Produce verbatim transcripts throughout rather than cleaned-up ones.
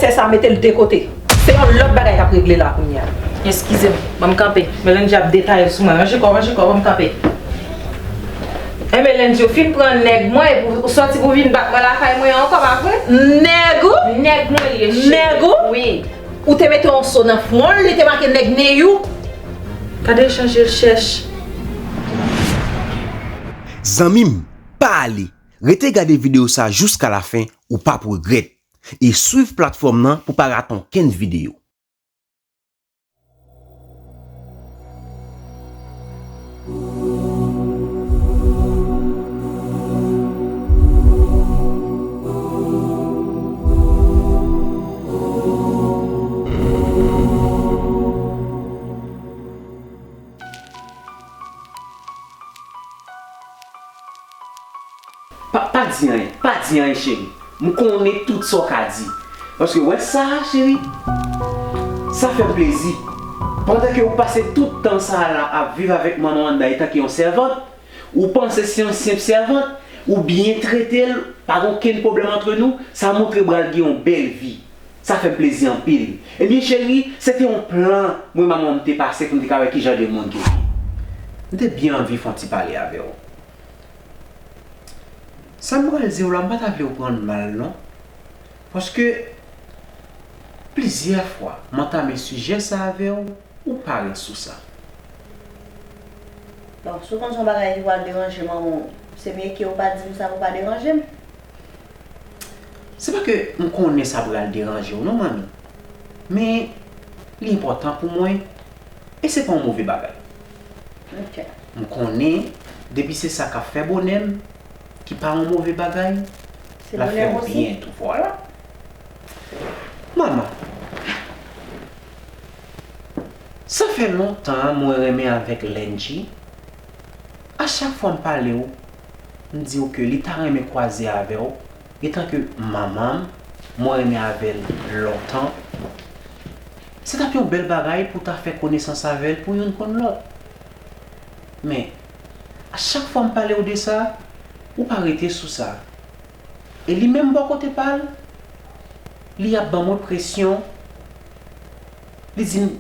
Sè sa mete l de kote. Se yon lòt bagay k ap regle la kounye a. Eskize m, ban m kanpe. Melenji ap detaye sou mwen. Ranje kò w, ranje kò w, ban m kanpe. Enben, Lenji, ou fin pran nèg mwen epi ou sòti pou vin bat mwen lakay mwen ankò, pa vre? Nèg ou? Nèg mwen li ye, cheri. Nèg ou? Wi. Ou te mete yon so nan fwon l, li te make nèg Neyou. Gade chanje l chèch. Zanmi m, pa ale. Rete gade videyo sa jiska lafen, ou p ap regrèt. E swiv platfòm nan pou pa rate okenn videyo. Pa, pa di anyen, pa di anyen, cheri. M konnen tout sa w ka di. Paske w wè sa a, cheri, sa fè m plezi. Pandan ke w pase tout tan sa a la ap viv avèk manman Wanda etanke yon sèvant, ou panse se yon senp sèvant, ou byen trete l, pa gen okenn pwoblèm antre nou, sa montre pral gen yon bèl vi. Sa fè m plezi anpil. Ebyen, cheri, se te yon plan mwen manman m te pase pou m te ka wè ki jan de moun ke w ye. M te byen anvi fè yon ti pale avè w. Sa m pral di w la, m pa ta vle w pran l mal, non. Paske, plizyè fwa, m antame sijè sa avè w, ou pa ret sou sa. Bon, si w konn se yon bagay ki pral deranje manman w, se mye ke w pa di m sa pou pa deranje m. Se pa ke m konnen sa pral deranje w non, manmi. Men, li enpòtan pou mwen, e se pa yon move bagay. Ok. M konnen, depi se sa k ap fè bonè m, ki pa yon move bagay, l ap fè w byen tou, vwala. Manman, sa fè lontan mwen renmen avèk Lenji. A chak fwa m pale w, m di w ke li ta renmen kwaze avè w, etanke manman m, mwen renmen avè l lontan. Se t ap yon bèl bagay pou w ta fè konesans avè l, pou youn konn lòt. Men, a chak fwa m pale w de sa, ou pa rete sou sa. E li menm bò kote pa l, li ap ban mwen presyon. Li di m,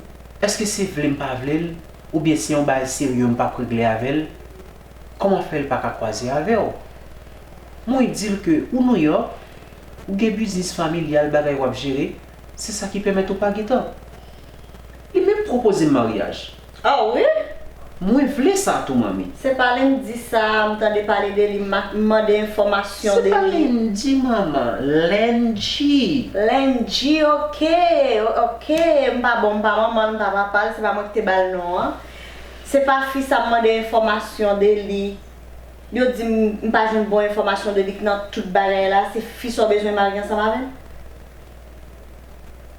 èske se vle m pa vle l, oubyen se yon bagay serye m p ap regle avè l? Kòman fè l pa ka kwaze avè w? Mwen di l ke ou Nouyòk, ou gen biznis familyal, bagay w ap jere, se sa ki pèmèt ou pa gentan. Li menm pwopoze m maryaj. Ah wi? Mwen vle sa tou, manmi. Se pa Lendi sa, m tande pale de li, m ma-, m mande enfòmasyon de li. Se pa Lendi, manman, Lenji. Lenji, ok, o-, ok. M pa bon, m pa manman l, m pa papa l, se pa mwen ki te ba l non an. Se pa fi sa m mande enfòmasyon de li. Yo di m, m pa jwenn bon enfòmasyon de li nan tout bagay la. Se fi sa w bezwen marye ansanm avè l?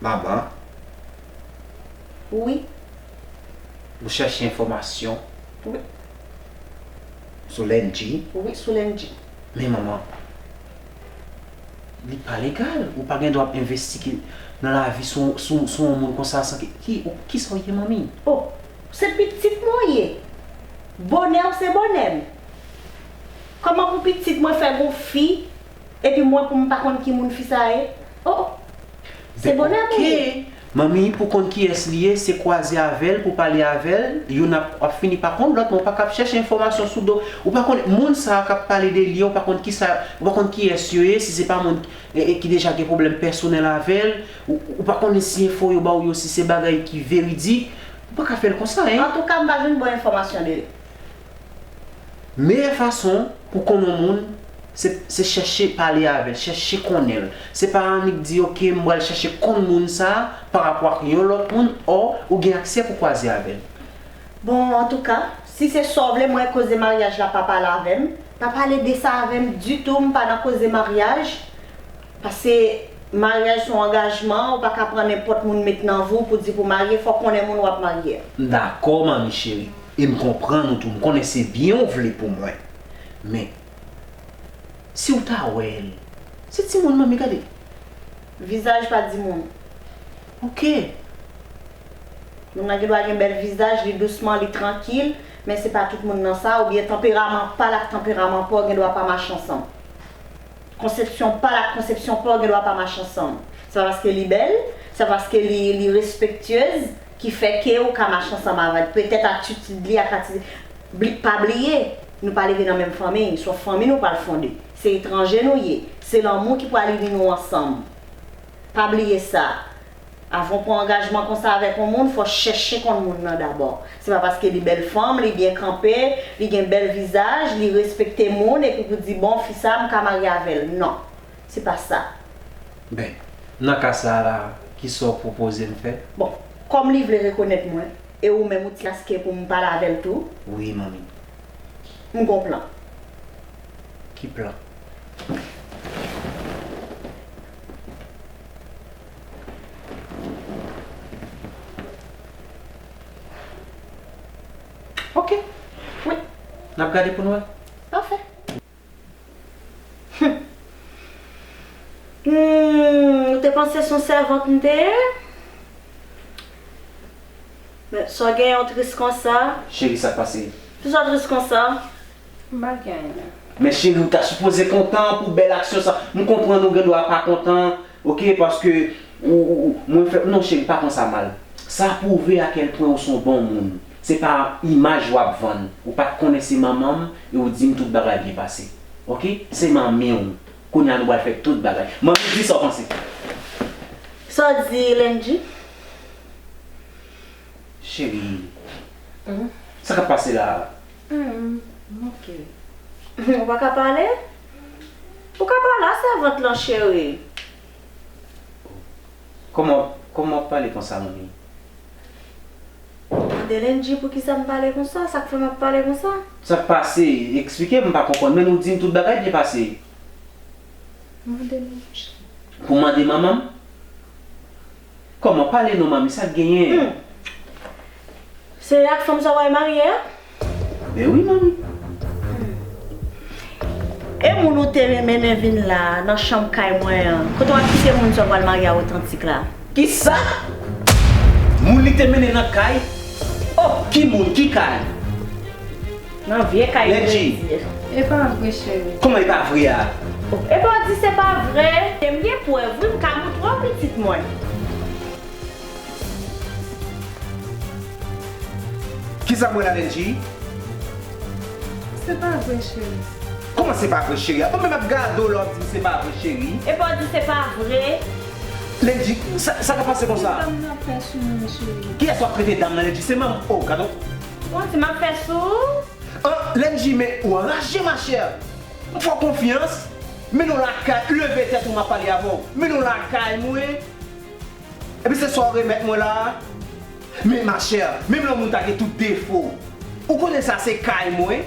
Manman. Wi. Ou chèche enfòmasyon? Wi. Sou Lenji? Wi, sou Lenji. Men manman, li pa legal. Ou pa gen dwa ap envesti nan lavi sou, sou, sou yon moun konsa san ke, ki, ou, kisa w ye, manmi? Oh, se pitit mwen w ye. Bonè w se bonè m. Kòman pou pitit mwen fè gon fi, epi mwen pou m pa konn ki moun fi sa ye? Oh, se bonè mwen ye. Manmi, pou konn kiyès li ye, se kwaze avè l, pou pale avè l, youn ap, ap fini pa konn lòt, men ou pa ka ap chèche enfòmasyon sou do. Ou pa konn moun sa a k ap pale de li an, ou pa konn kisa, ou pa konn kiyès yo ye, si se pa moun, e, e, ki deja gen pwoblèm pèsonèl avè l, ou, ou pa konnen si enfo yo ba w yo, si se bagay ki veridik, ou pa ka fè l konsa, en. Antouka, m pa jwenn bon enfòmasyon de li. Meyè fason pou konn yon moun, se, se chèche pale avè l, chèche konnen l. Se pa annik di, ok, m pral chèche konn moun sa a pa rapò ak yon lòt moun, ò, ou gen aksè pou kwaze avè l. Bon, antouka, si se sa w vle, mwen koze maryaj la pa pale avè m, pa pale de sa avè m ditou, m pa nan koze maryaj. Paske maryaj se yon angajman, ou pa ka pran nenpòt moun met nan vi w pou di pou marye, fò w konnen moun w ap marye a. M dakò, manmi cheri, e m konprann ou tou, m konnen se byen w vle pou mwen. Men, si w ta wè l, se timoun, manmi, gade. Vizaj pa di moun. Ok. Moun nan gen dwa gen bèl vizaj, li dousman, li trankil, men se pa tout moun nan sa, oubyen tanperaman pa l ak tanperaman pa w gen dwa pa mache ansanm. Konsepsyon pa l ak konsepsyon pa w gen dwa pa mache ansanm. Se pa paske li bèl, se pa paske li, li respektyez ki fè ke ou ka mache ansanm avè l. Petèt atitid li ak atitid. Bli- pa bliye, nou pa leve nan menm fanmi, se yon fanmi nou pral fonde. Se etranje nou ye, se lanmou ki pral ini nou ansanm. Pa bliye sa. Avan w pran angajman konsa avèk yon moun, fò w chèche konn moun nan dabò. Se pa paske li bèl fanm, li byen kanpe, li gen bèl vizaj, li respekte moun, epi pou di, bon, fi sa, m ka marye avè l. Non. Se pa sa. Ben, nan ka sa a la, kisa w pwopoze m fè? Bon, kòm li vle rekonèt mwen, e ou menm ou ti aske pou m pale avè l tou? Wi, manmi. M gon plan. Ki plan? Ok. Wi. N ap gade pou n wè. Pafè. Hmm, ou te panse se yon sèvant m te ye? Men sa w gen yon tris konsa? Cheri, sa k pase? Poukisa w tris konsa? M pa gen anyen. Men cheri, ou ta sipoze kontan pou bèl aksyon sa. M konprann ou gen dwa pa kontan, ok, paske ou, ou, ou, mwen fè, non cheri, pa pran sa mal. Sa pwouve a kèl pwen ou se yon bon moun. Se pa imaj w ap vann. Ou pa t konnen se manman m e ou di m tout bagay byen pase. Ok? Se manmi w. Kounye a nou pral fè tout bagay. Manmi, di sa w panse. Sa w di, Lendji? Cheri, sa k ap pase la a? Hmm, ok. Ou pa ka pale? Ou ka pale a sèvant lan, cheri. Kòman, kòman w ap pale konsa, manmi? Mande Lendji poukisa m pale konsa, sa k fè m ap pale konsa. Sa k pase? Eksplike m, m pa konprann. Men nou di m tout bagay byen pase. Mande Lendji. Pou mande manman m? Kòman? Pale non, manmi, sa k genyen? Hmm. Se ak fanm sa w pral marye a? Ben wi, manmi. E moun ou te mennen vin la, nan chanm kay mwen an, kote w ap kite moun sa w pral marye a otantik la? Kisa? Moun li te mennen nan kay? Oh, ki moun, ki kay? Nan vye kay Lendji. E pa vre, cheri. Kòman e pa vre a? E pa w di se pa vre? E m gen prèv, wi, m ka montre w, pitit mwen. Kisa m wè la, Lendji? Se pa vre, cheri. Kòman se pa vre, cheri? Bon, men m ap gade w la, w ap di m se pa vre, cheri. E pa w di se pa vre? Lendji, sa, sa k ap pase konsa? Dam nan ap fè sou mwen, cheri. Kiyès w ap rele dam nan, Lendji? Se manman m. Oh, gade w. Bon, si m ap fè sou ou? An, Lendji, men ou anraje, machè. M fè w konfyans. Men nou lakay, leve tèt ou, m ap pale avè w. Men nou lakay mwen. Epi se sa w remèt mwen la a? Men machè, menm lè yon moun ta gen tout defo, ou konnen sa se kay mwen.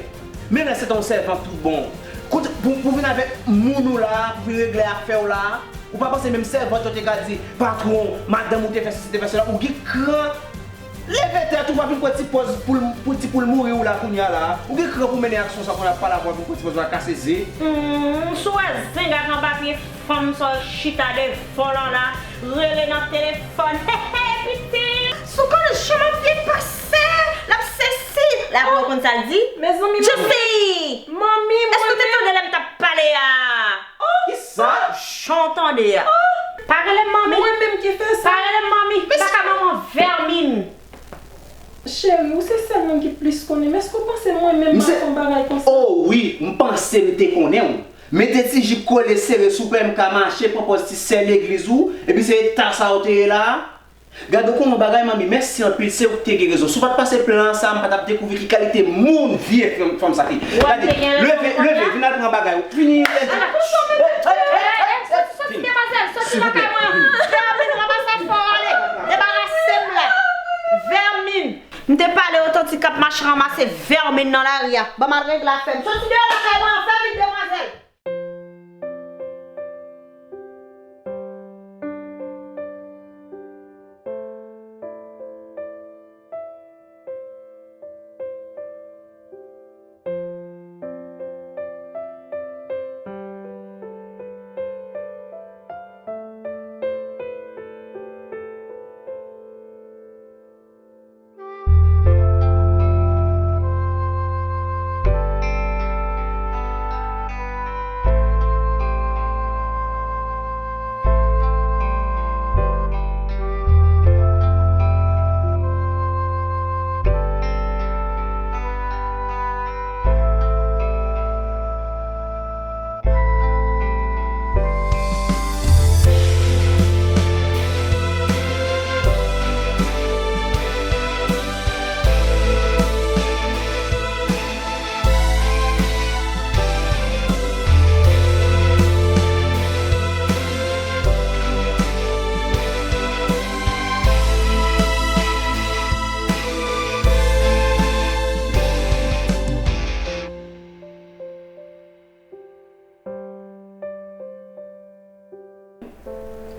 Men lè se ta yon sèvant tout bon. Kote, pou, pou vin avèk moun ou la a, pou vin regle afè w la a, ou pa panse menm sèvant yo te ka di, patwon, madanm ou te fè sesi, te fè sela, ou gen kran. Leve tèt ou, pa vin pran ti pòz pou l, pou ti pou l mouri ou la kounye a la. Ou gen kran pou mennen aksyon sa kounye a, pale avè w, vin pran ti pòz la, kase ze. Hmm, si w wè zenga gran papye fanm sa w chita devan w lan la, rele nan telefòn. He, he, pitit! Sou kòl jan m ap byen pase, l ap sesi. La pou w konn sa l di? Mezanmi, manmi. Jesi! Manmi, èske w te tande lè m t ap pale a? Oh! Kisa? Jan w tande a. Oh! Pa rele m manmi. Mwen menm ki fè sa. Pa rele m manmi. Kaka manman vèmin. Cheri, ou se sèl moun ki plis konnen m. Èske w panse mwen menm m ap fè yon bagay konsa? Oh wi, m panse m te konnen w. Mete ti jip kole sere sou pè m ka mache, pran pòz ti sè legliz ou, epi se eta sa w te ye la a? Gade w kòman bagay manmi, mèsi anpil, se ou ki te gen rezon. Si w pa t pase plan sa a, m pa t ap dekouvri ki kalite moun vye fanm, fanm sa te ye. Gade, leve, leve, vin al pran bagay ou. Vini, Lendji. Ala, kouche w menm. Hey, hey, hey, hey, hey, soti, soti, demwazèl, soti lakay mwen. Vèmin, ranmase afè w ale. Debarase m la. Vèmin. M te pale otantik k ap mache ranmase vèmin nan lari a. Ban m al regle afè m. Soti deyò lakay mwen an, fè vit, demwazèl.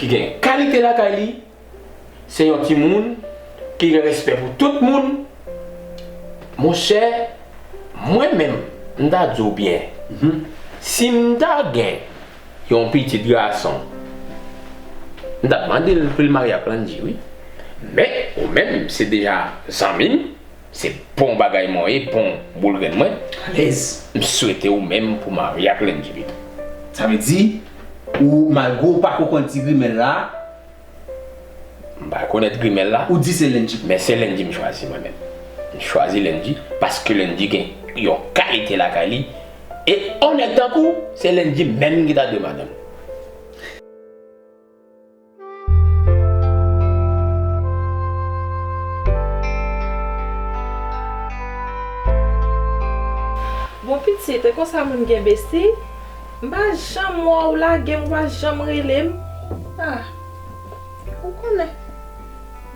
Gen kalite lakay li, se yon timoun ki gen respè pou tout moun. Monchè, mwen menm, m ta di w byen, si m ta gen yon pitit gason, m t ap mande l pou l marye ak Landji, wi. Men, ou menm, se deja zanmi m, se bon bagay mwen ye, bon boul grenn mwen. Alèz. M swete ou menm pou marye ak Landji pito. Sa vle di, ou, malgre w pa ko konn ti grimèl la, m pa rekonèt grimèl la. Ou di se Landji. Men se Landji m chwazi mwen menm. M chwazi Landji paske Landji gen yon kalite lakay li. E yon nèg tankou w, se Landji menm ki ta dwe madanm. Bon pitit, e konsa moun gen besti? M pa janm wè w lage m, ou pa janm rele m. Ah, ou konnen.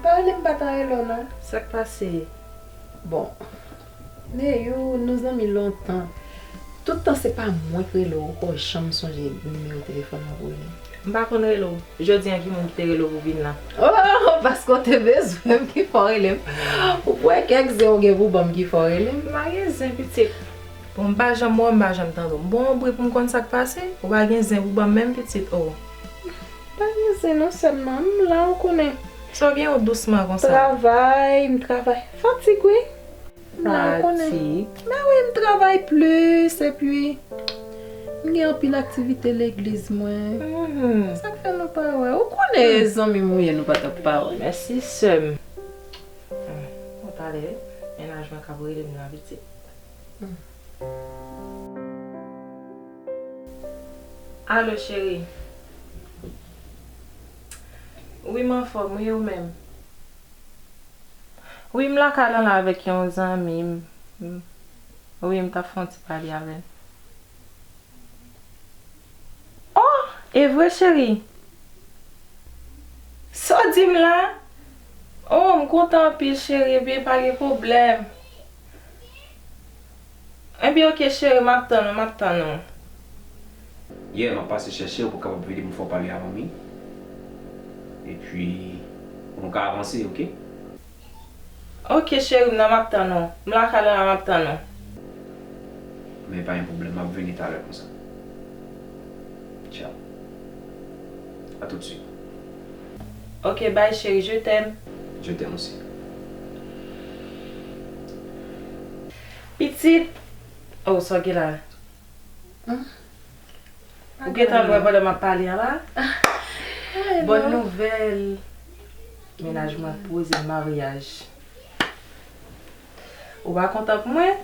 Pa rele m, m pa ta rele w non. Sa k pase? Bon, Neyou, nou zanmi lontan. Tout tan se pa mwen k rele w, ou poko janm sonje nimewo telefòn mwen pou w rele m. M pa konn rele w. Jodi a ki moun ki te rele w pou w vin la? Oh, paske w te bezwen m ki fè w rele m. Ou kwè kèk zen ou gen pou ban m ki fè w rele m? M pa gen zen pitit. Bon, m pa janm wè w, m pa janm tande w. M ba w yon bri pou m konn sa k pase. Ou pa gen zen pou ban m menm pitit, oh. Pa gen zen non sèlman, m la ou konnen. Sa w gen w dousman konsa? Travay, m travay. Fatig wi. M la ou konnen. Fatig. Men wi, m travay plis, epi m gen anpil aktivite legliz mwen. Mhm. Sa k fè nou pa wè? Ou konnen zanmi m ou ye, nou pa t ap pa wè. Mèsi sè m. Hmm, bon, talè, mennaj mwen k ap rele m nan pitit. Alo, cheri. Wi, m anfòm, wi, ou menm? Wi, m lakay lan la avèk yon zanmi m. M, wi, m t ap fè yon ti pale avè l. Oh, e vre, cheri? Sa w di m la? Oh, m kontan anpil, cheri. Ebyen, pa gen pwoblèm. Ebyen, oke, cheri, m ap tann ou, m ap tann ou. Yeah, m ap pase chèche w pou w kapab vini pou m fè w pale avè m, wi. Epi, pou nou ka avanse, oke? Oke, cheri m nan, m ap tann ou. M lakay lan la, m ap tann ou. Men pa gen pwoblèm, m ap vini talè konsa. Tchao. A tout suit. Oke, bye, cheri, je t'aime. Je t'aime aussi. Pitit. Oh, sa w gen la? Ou gentan lwen pandan m ap pale a la? Bòn nouvèl. Mennaj mwen poze maryaj. Ou pa kontan pou mwen?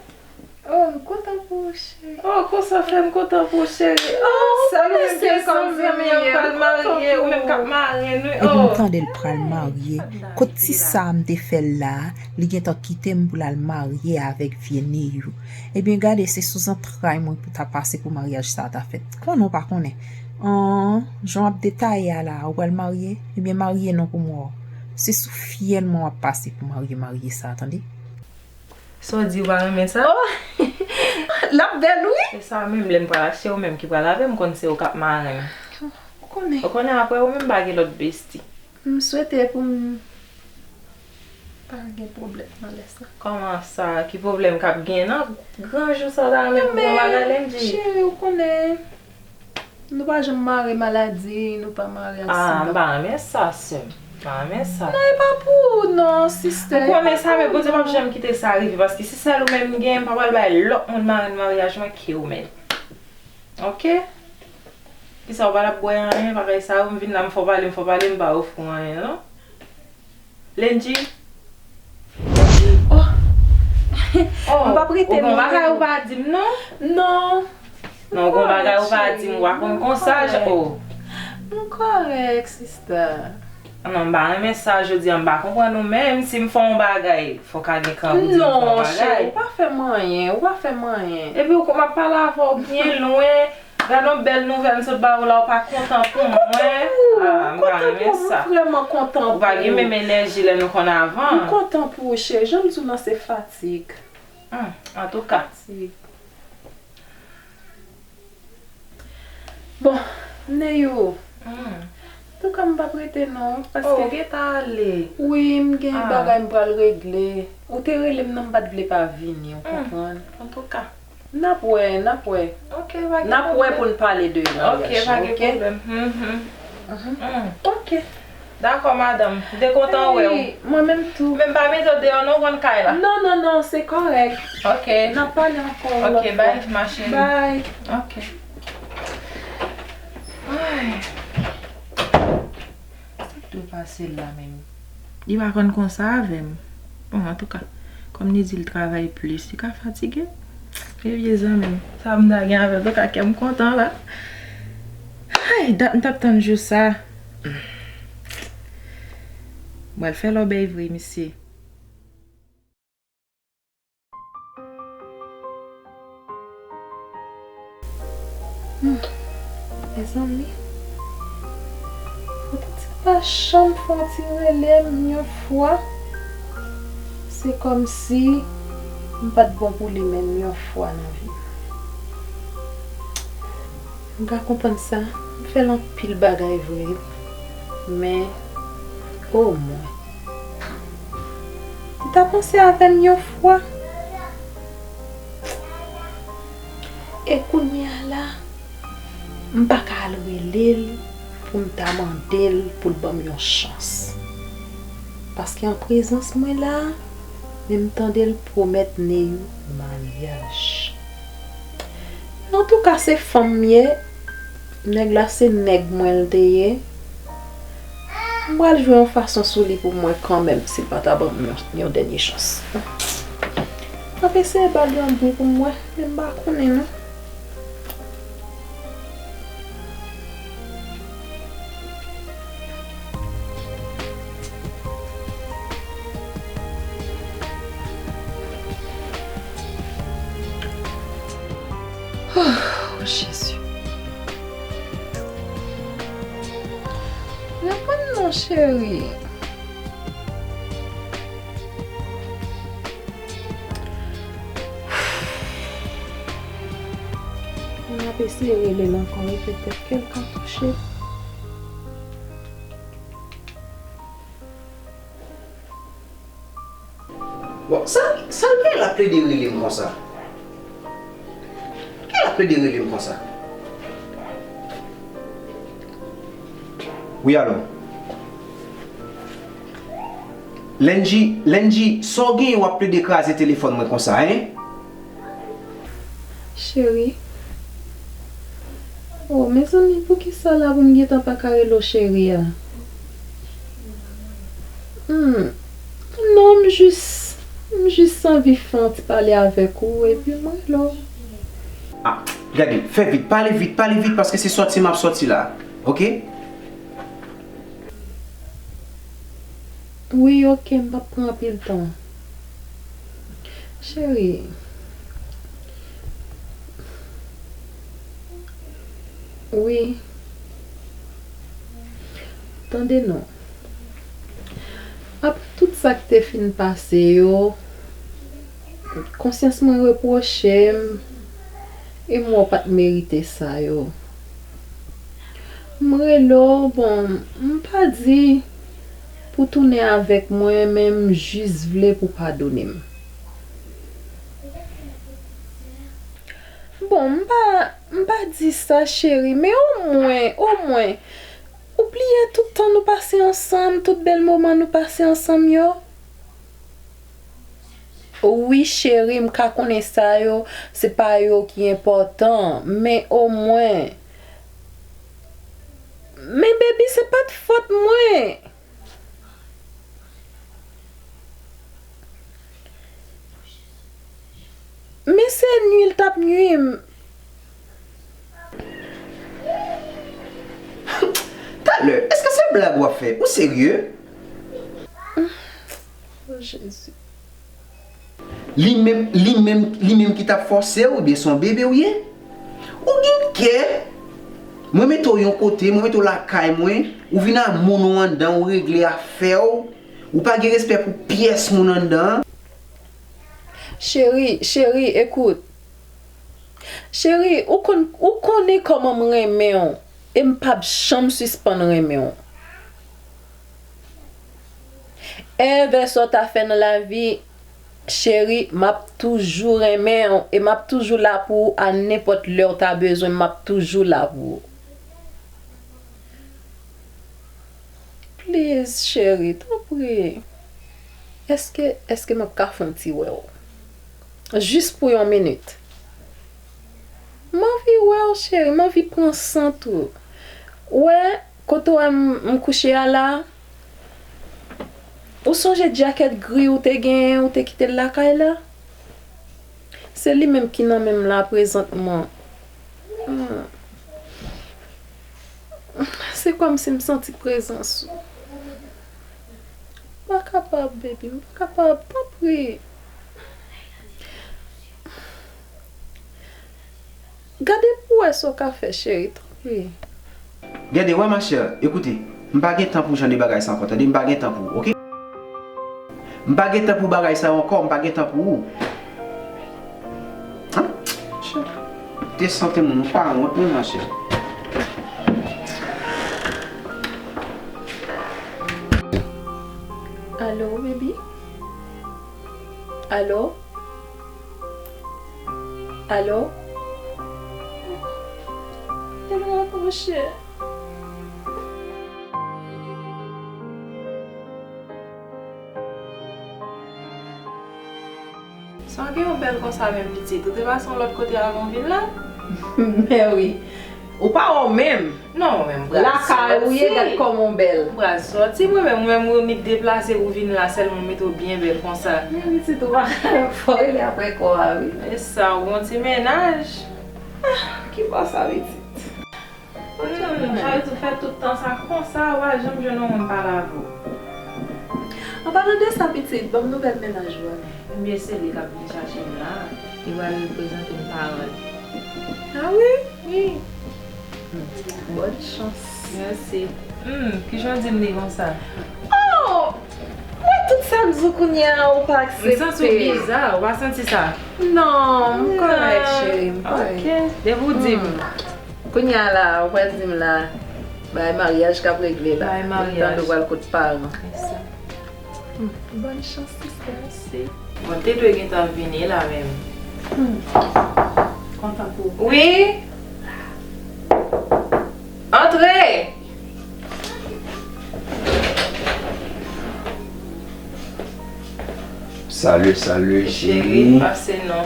Oh, m kontan pou ou, cheri. Oh, konsa fè m kontan pou ou, cheri. Oh, sa nou menm ke zanmi m yo pral marye, ou menm k ap marenn wi. Epi m tande l pral marye. Kot ti sa a m te fè l la a, li gentan kite m pou l al marye avèk vye Neyou. Ebyen gade, se sou zantray mwen pou ta pase pou maryaj sa a ta fèt. Konnen w pa konnen. An, jan w ap detaye a la a, ou pral marye? Ebyen marye non pou m wè w. Se sou fyèl mwen w ap pase pou marye marye sa a, tande. Sa w di, ou pa renmen sa? Oh! L ap bèl wi! E sa menm, lè m pral achte, ou menm ki pral avè m, konn se ou k ap marenn. Ou konnen. Ou konnen apre ou menm m pa gen lòt besti. M swete pou m pa gen pwoblèm nan lè sa. Kòman sa? Ki pwoblèm k ap gen nan gran jou sa w ta renmen pou yon bagay Lendji? Cheri, ou konnen. Nou pa janm mare maladi, nou pa mare aksidan. Ah, m pa renmen sa, sè m. M pa renmen sa. Non, e pa pou ou non, sistè. M konnen sa, men Bondye p ap janm kite sa rive, paske si sèl ou menm m genyen, m pa pral bay lòt moun marenn maryaj mwen ke ou menm. Oke? Kisa, ou pa t ap bwè anyen, bagay sa yo, m vin la, m fè w pale, m fè w pale, m pa ofri w anyen, non? Lendji? Oh! Oh, m p ap rete non. Ou gon bagay ou pa di m non? Non. Non, ou gon bagay ou pa di m, ou pa konn konsa, oh. M kòrèk, sista. Non, m pa renmen sa jodi a, m pa konprann ou menm. Si m fè yon bagay, fòk a gen kan pou di m fè yon bagay. Non, cheri, ou pa fè m anyen, ou pa fè m anyen. Epi ou, m ap pale avè w byen lwen. Gad yon bèl nouvèl m sot ba ou la, ou pa kontan pou mwen. Ah, m pa renmen sa. Ou pa gen menm enèji lè nou konn avan. M kontan pou ou, cheri. Jan m di w lan, se fatig. Antouka. Bon, Neyou, Antouka, m p ap rete non, paske Oh. gentan ale. Wi, m gen Ah. bagay m pral regle. Ou te rele m nan, m pa t vle pa vini, ou Hmm. konprann? Antouka. N ap wè, n ap wè. Ok, pa gen N ap wè pwoblèm. pou n pale de Ok, maryaj, pa gen ok? pwoblèm. Mhm. Mhm. Hmm. Ok. Dakò, madanm. M te kontan wè w. Wi, mwen menm tou. Men m pa mete w deyò non, w konn kay la. Non, non, non, se kòrèk. Ok. N ap pale ankò yon Ok, lòt bye, fwa. ma chérie. Bye. Ok. Ay. Sa k dwe pase l la menm? Li pa konn konsa avè m. Bon, antouka, kòm li di l travay plis, li ka fatige. E vye zanmi m. Sa m ta gen avè l, antouka, kè m kontan la. Ay, dat m t ap tann jou sa. M pral fè lòbèy vre, mesye. Hmm. Mezanmi, poutèt sa pa janm fè yon ti rele m yon fwa. Se kòmsi m pa t bon pou li menm yon fwa nan vi m. M ka konprann sa, m fè l anpil bagay vre, men omwen li ta panse avè m yon fwa. E kounye a la, m pa ka al rele l pou m ta mande l pou l ban m yon chans. Paske an prezans mwen la, men m tande l pwomèt Neyou maryaj. Antouka, se fanm m ye, nèg la se nèg mwen l te ye. M pral jwe yon fason sou li pou mwen kanmenm, si l pa ta ban m yon, yon dènye chans. M ap eseye ba l yon bri pou m wè, men m pa konnen non. Oh, Jezi. Reponn non, cheri. M ap eseye rele l ankò, e petèt ke l ka touche. Bon, sa, sa l gen l ap plede rele m konsa? Kè l ap plede rele m konsa? Wi, alo. Lendji, Lendji, sa w genyen w ap plede kraze telefòn mwen konsa, en? Cheri. Oh, mezanmi, poukisa la pou m gentan pa ka rele w cheri a? Hmm. Non, m jis, m jis anvi fè yon ti pale avèk ou, epi m rele w. Ah, gade, fè vit, pale vit, pale vit, paske se sòti m ap sòti la, ok? Wi, ok, m p ap pran anpil tan. Cheri. Wi. Tande non. Apre tout sa k te fin pase yo, konsyans mwen repwoche m, e m wè w pa t merite sa yo. M rele w, bon, m pa di pou tounen avèk mwen, men m jis vle pou w padone m. Bon, m pa, m pa di sa, cheri, men omwen, omwen, ou bliye tout tan nou pase ansanm, tout bèl moman nou pase ansanm yo? Wi, cheri, m ka konnen sa yo, se pa yo ki enpòtan, men omwen. Men, baby, se pa t fòt mwen. Men se nwi l t ap nwi m. Talè, èske se blag w ap fè? Ou serye? Oh, Jezi. Li menm, li menm, li menm ki t ap fòse w, oubyen se yon bebe w ye? Ou gen kè? Mwen mete w yon kote, mwen mete w lakay mwen, ou vin a moun ou anndan, ou regle afè w, ou pa gen respè pou pyès moun anndan. Cheri, cheri, ekout. Cheri, ou konn, ou konnen kòman m renmen w, e m p ap janm sispann renmen w. Envè sa w ta fè nan lavi, cheri, m ap toujou renmen w e m ap toujou la pou ou a nenpòt lè w ta bezwen m, m ap toujou la pou ou. Please, cheri, tanpri. Èske, èske m ap ka fè yon ti wè w? Jis pou yon minit. M anvi wè w, cheri, m anvi pran sant ou. Ou wè, kote w wè m, m kouche a la? Ou sonje djakèt gri ou te genyen, ou te kite l lakay la? Se li menm ki nan men m la prezantman. Hmm. Se kòmsi m santi prezans ou. M pa kapab, baby, m pa kapab, tanpri. Gade pou w wè sa w ka fè, cheri, tanpri. Gade, wè, ma chère, ekoute, m pa gen tan pou jan de bagay sa ankò, tande, m pa gen tan pou ou, oke? M pa gen tan pou bagay sa yo ankò, m pa gen tan pou ou. Hein? Chè. Te sante moun, ou pa wont, non, ma chère. Alo, baby? Alo? Alo? Te raproche. Sa w gen yon bèl konsa menm pitit? Ou te pase yon lòt kote avan w vin la? Mèwi. Ou pa wè w menm. Non, mwen menm m pral soti. Lakay ou ye, gad kòman w bèl. M pral soti, mwen menm, mwen menm, ou menm deplase, ou vin la sèlman, ou mete w byen bèl konsa. Men pitit, ou pa fò rele apre kò a, wi. E sa, ou gon ti mennaj. Ah, ki bò sa, pitit? Hmm, sa vle di ou fè tout tan sa konsa, ou pa janm jwenn yon moun pale avè w. An palan de sa, pitit, ban m nouvèl mennaj ou a. Ebyen, se li k ap vin chache m la. Li pral prezante m paran l. Ah wi? Wi. Bòn chans. Mèsi. Hmm, kijan w di m li konsa? Oh! Mwen tout sa m di w kounye a, ou pa aksepte. M santi w biza, ou pa santi sa? Non, m kòrèk, cheri, m kòrèk. Ok, depi w di m. Hmm. Kounye a la, ou pral di m la, bay maryaj k ap regle la. Bay maryaj. Tande w pral kot paran. Yes, sir. Hmm, bòn chans, sister. Mèsi. Mwen te dwe gentan vini la menm. Hmm. Kontan pou ou. Wi. Antre. Salut, salut, chérie. Chérie, pase non.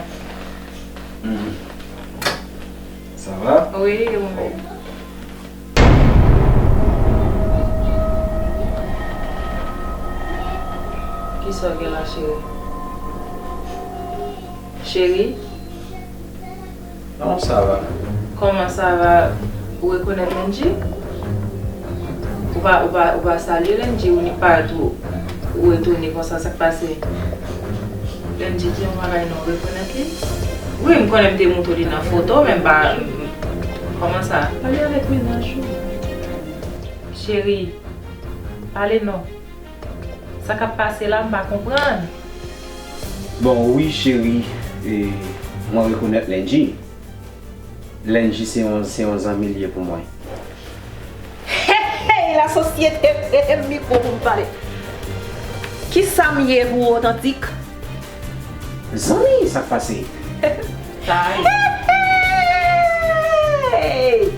Hmm. Ça va? Wi, e ou menm? Kisa w gen la, cheri? Cheri? Non, ça va. Kòman ça va? Ou rekonèt Lendji? Ou pa, ou pa, ou pa salye Lendji, ou ni pa tou, ou etone konsa, sa k pase? Lendji di yon bagay non, ou rekonèt li? Wi, m konnen m te montre w li nan foto, men m pa, m, m, kòman sa? Pale avèk mennaj ou. Cheri, pale non. Sa k ap pase la, m pa konprann. Bon, wi, cheri, e, mwen rekonèt Lendji. Lendji se yon, se yon zanmi l ye pou mwen. Hey, hey, la sosyete prete m mikwo pou m pale. Kisa m ye pou ou, Otantik? Zanmi, sa k pase? Hey!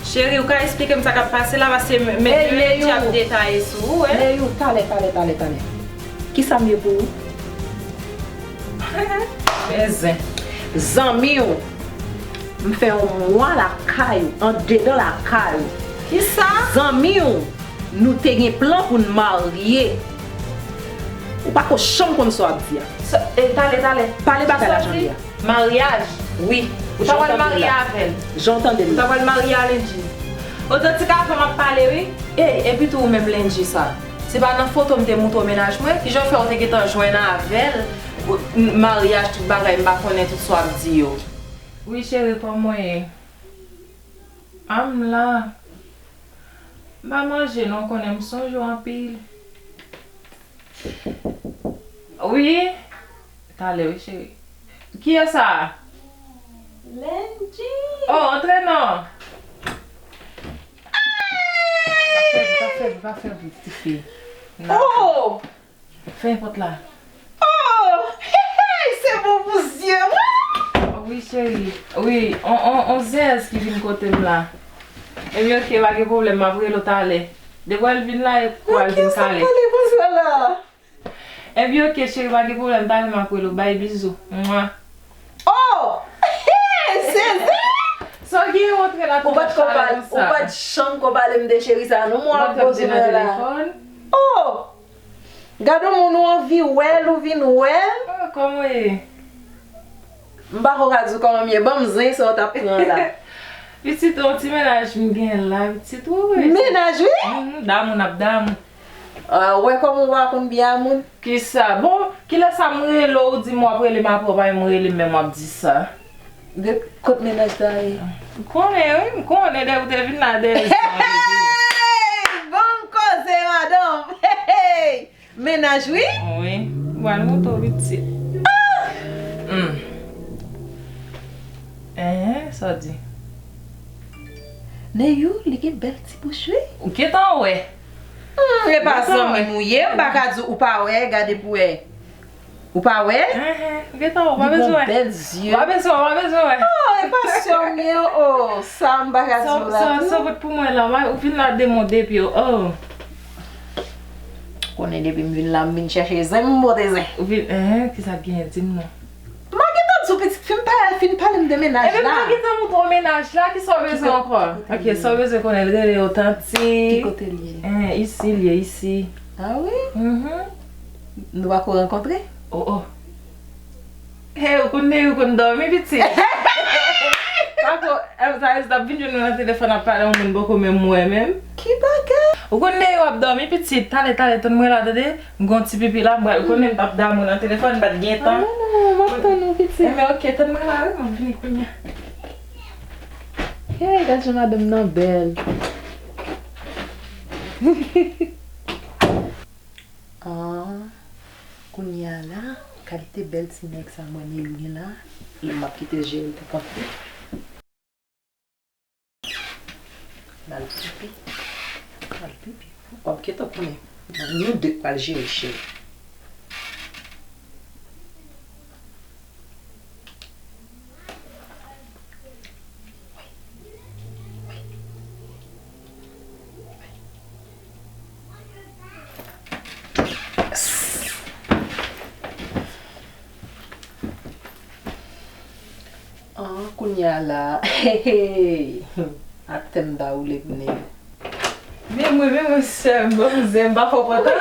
Cheri, ou ka esplike m sa k ap pase la, paske m, m, Hey, Leyou. Lendji ap detaye sou ou, wi. Leyou, talè, talè, talè, talè. Kisa m ye pou ou? Men zen. Zanmi w. M fè yon mwa lakay ou, andedan lakay ou. Kisa? Zanmi w, nou te gen plan pou n marye. Ou pa ko janm konn sa w ap di a. Sa, e, talè, talè. Pale bagay la jan l ye a. Maryaj? Wi. Ou ta pral marye avè l? Jan w tande m. Ou ta pral marye a Lendji? Otantik, avan m ap pale, wi. E, epi tou ou menm Lendji sa. Se pa nan foto m te montre w mennaj mwen? Kijan w fè ou te gentan jwenn avè l? Ou, m, maryaj, tout bagay, m pa konnen tout sa w ap di yo. Wi, cheri, kòman w ye? A, m la. M pa manje non, konnen m sonje w anpil. Wi. Talè wi, cheri. Kiyès sa? Lendji. Oh, antre non. Pa fè bri, pa fè bri, pa fè bri, tifi. Oh! Fè pòt la. Oh! Hey, hey, se bon pou zye mwen! Wi, cheri. Wi, on, on, on zèz ki vin kote m la. Epi oke, pa gen pwoblèm, m ap rele w talè. Depi w al vin la, e pou al vin kale. Oke, sa pale konsa la. Epi oke, cheri, pa gen pwoblèm, talè m ap rele w. Bay bizou. Mwa. Oh! Hey, sezi! Sa w gen antre la tou chalè konsa? Ou pa t janm ko pale m de cheri sa, non, mwen ap poze mwen la. Oh! Gade yon moun ou anvi wè l, ou vin wè l. Oh, kòman w ye? M pa ko ka di w kòman m ye. Ban m zen sa w t ap pran la. Pitit, yon ti mennaj m gen la, pitit, wi, wi. Mennaj, wi? Mhm, damou, n ap damou. Ah, w wè kòman w pa konn byen a moun? Kisa? Bon, kilè sa m rele w, ou di m w ap rele m apre, w pa menm rele m, men w ap di sa. De kot mennaj sa ye? M konnen, wi, m konnen, depi w te vin la, dèyè sa. Hey! Bon koze, madanm! Hey! Mennaj, wi? Wi, m pral montre w pitit. Ah! Hmm. Enhen, sa w di? Neyou, li gen bèl ti bouch, wi. Ou gentan wè. Hmm, e pa zanmi m ou ye, m pa ka di w pa wè, gade pou wè. Ou pa wè? Enhen, gentan wè, w pa bezwen wè. Li gen bèl zye. W pa bezwen, w pa bezwen wè. Oh, e pa sè w m ye, oh, sa m pa ka di w la tou. Sa w pot pou mwen la, ou vin la de mond epi, oh. Konnen depi m vin la, m vin chèche zen, m pote zen. Ou vin, enhen, kisa k genyen, di m non. M a gentan di w pitit, fin pale, fin pale m de mennaj la. Ebyen, m pa gentan montre w mennaj la, kisa w bezwen ankò? Ki kote, ki kote li ye? Ok, sa w bezwen konnen, l rele Otantik. Ki kote li ye? Enhen, isi l ye, isi. Ah wi? Mhm. Nou pa ko rankontre? Oh, oh. Hey, ou konn Neyou konn dòmi, pitit. Pako, Elsa, Elsa ap vin jwenn mwen nan telefòn, ap pale yon moun poko menm wè menm. Ki bagay? Ou konn Neyou ap dòmi, pitit. Talè, talè, tann mwen la, tande. M gon ti pipi la, m pral konnen m t ap damou nan telefòn, m pa t gen tan. Ah, non, non, m ap tann ou, pitit. Enben, ok, tann mwen la, wi, m ap vini kounye a. Hey, gad jan madanm nan bèl. Ah, kounye a la, kalite bèl ti nèg sa mwen Neyou gen la, e m ap kite l jere l pou kont li. L al pipi. L al pipi. W ap gentan konnen. Nou de k pral jere, cheri. Ah, kounye a la, hey, hey, atè m ta woule pou nèg. Men mwen, men mwen, sè m, ban m zen, m pa fè w kontan.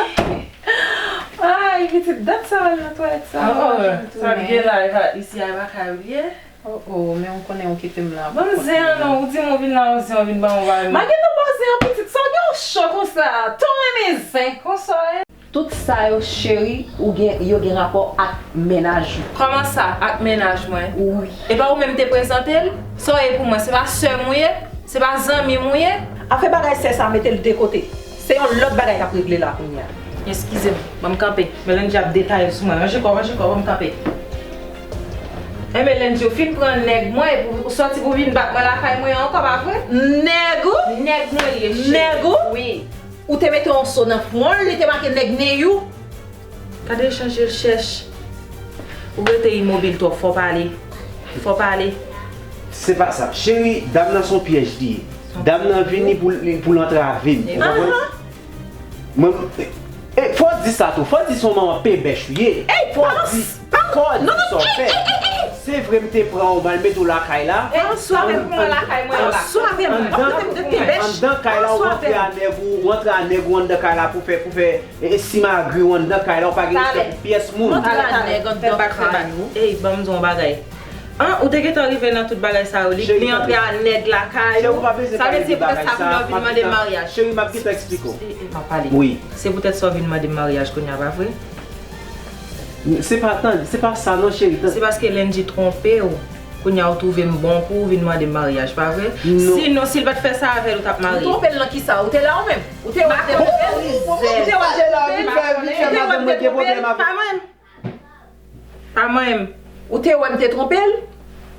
Ay, pitit, dat sa w al nan twalèt sa, oh, oh, sa k gen la, e pa, isi a e pa kay ou l ye. Oh, oh, men ou konnen ou kite m la. Ban m zen an non, ou di m ou vin la, ou zen, ou vin ban m, ou pa vin. M a gentan ba w zen an, pitit, sa w gen w cho konsa? Tan w renmen zen konsa, e? Tout sa yo, cheri, ou gen, yo gen rapò ak mennaj ou. Kòman sa, ak mennaj mwen? Wi. E pa ou menm te prezante l? Sa w ye pou mwen? Se pa sè m ou ye? Se pa zanmi m ou ye? Afè bagay sè sa, mete l de kote. Se yon lòt bagay k ap regle la kounye a. Eskize m, ban m kanpe. Melenji ap detaye sou mwen. Ranje kò w, ranje kò w, ban m kanpe. Enben, Lenji, ou fin pran nèg mwen, epi ou sòti pou vin bat mwen lakay mwen ankò, pa vre? Nèg ou? Nèg mwen li ye, cheri. Nèg ou? Wi. Ou te mete yon so nan fwon l, li te make nèg Neyou. Gade chanje l chèch. Ou rete imobil twòp, fò pale. Fò pale. Se pa sa. Cheri, dam nan se yon pyèj li ye. Dam nan vini pou l, pou l antrave m. Ou konprann? Mwen, e, fò w di sa tou. Fò w di se yon manman pebèch ou ye. Fò w di, fò w di sa w fè. Se vre m te pran w, m al mete w lakay la. Ann swa avè m, pran lakay mwen la. Ann swa avè m. Anndan kay la, ou rantre a nèg ou, ou rantre a nèg ou anndan kay la pou fè, pou fè, e, e, simagri w anndan kay la, ou pa gen respè pou pyès moun. Talè, talè, fè bak, fè bak. Ey, ban m di w yon bagay. An, ou te gentan rive nan tout bagay sa yo, li, li antre a nèg lakay ou. Sa vle di poutèt sa kounye a w vin mande m maryaj. Cheri, m ap gentan eksplike w. E, e, m ap pale. Wi. Se poutèt sa w vin mande m maryaj kounye a, pa vre? Se pa, tande, se pa sa non, cheri, tande. Se paske Lenji twonpe w. Kounye a w twouve m bon pou w vin mande m maryaj, pa vre? Non. Sinon, si l pa t fè sa avè l, ou t ap marye. Ou twonpe l nan kisa? Ou te la ou menm? Ou te wè m te twonpe l? Ou te wè m te twonpe l? Pa mwen. Pa mwen menm. Ou te wè m te twonpe l?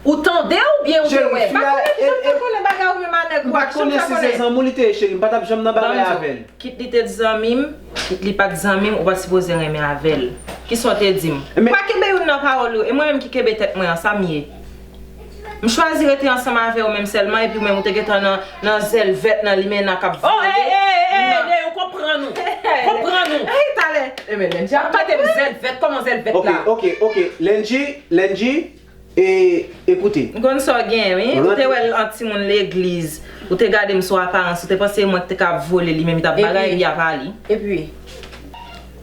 Ou tande oubyen ou te wè? M pa konnen ki jan m te konnen bagay ou menm a nèg ou ak jan m te konnen. M pa t konnen si se zanmi w li te ye, cheri. M pa t ap janm nan bagay avè l. Kit li te zanmi m, kit li pa t zanmi m, ou pa t sipoze renmen avè l. Kisa w te di m? Ou pa kenbe youn nan pawòl yo, e mwen menm ki kenbe tèt mwen an, sa m ye. M chwazi rete ansanm avè w menm sèlman, epi w menm ou te gentan nan, nan zèl vèt nan limena k ap vole. Oh, ey, ey, ey, ey, Ney, ou konprann ou. Konprann ou. Ey, talè. Ebyen, Lendji ap mete m zèl vèt, kòman zèl vèt la? Ok, ok, ok. Lendji, Lendji, E, ekoute. M konn sa w genyen, wi. Ou te wè l ant timoun legliz. Ou te gade m sou aparans. Ou te panse e mwen ki te ka vole li menm, li t ap bagay epi y ap ale. Epi.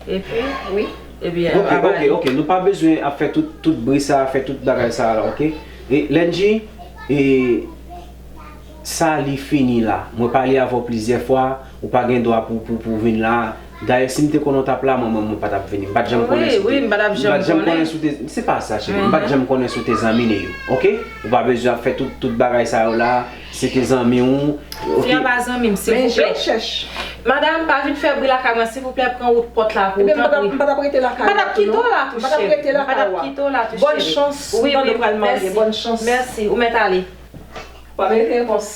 Epi? Wi. Epi, ok, ok, ok. Nou pa bezwen ap fè tout, tout bri sa, fè tout bagay sa la, ok? E, Lendji, e, Sa li fini la. Mwen pale avè w plizyè fwa, ou pa gen dwa pou, pou, pou vin la. Dayè, si m te konnen w t ap la, mwen menm, mwen pa t ap vini. M pa t janm konnen si w te. Wi, wi, m pa t ap janm konnen. M pa t janm konnen si w te. Se pa sa, cheri. M pa t janm konnen si w te zanmi Neyou. Ok? Ou pa bezwen ap fè tout, tout bagay sa yo la. Se te zanmi w. Ok? Fi a pa zanmi m, silvouplè. Men jan chèch. Madanm, pa vin fè bri lakay mwen, silvouplè, pran wout pòt la pou ou, tanpri. Ebyen, m pa t ap rete lakay ou la tou, non. M pa t ap kite w la tou, cheri. M pa t ap kite w la tou, cheri. Bòn chans, wi, wi, mèsi. Bòn chans. Mèsi, ou mèt ale. Pa merite repons.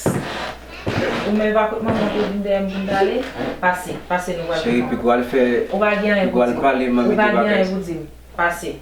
Ou menm pa kote manman te vin dèyè m pou m t ale? Pase, pase nou pral fè sa. Cheri, pi gwo al fè, pi gwo al pale, manmi te pa kay. Ou pa gen anyen pou di m. Pase.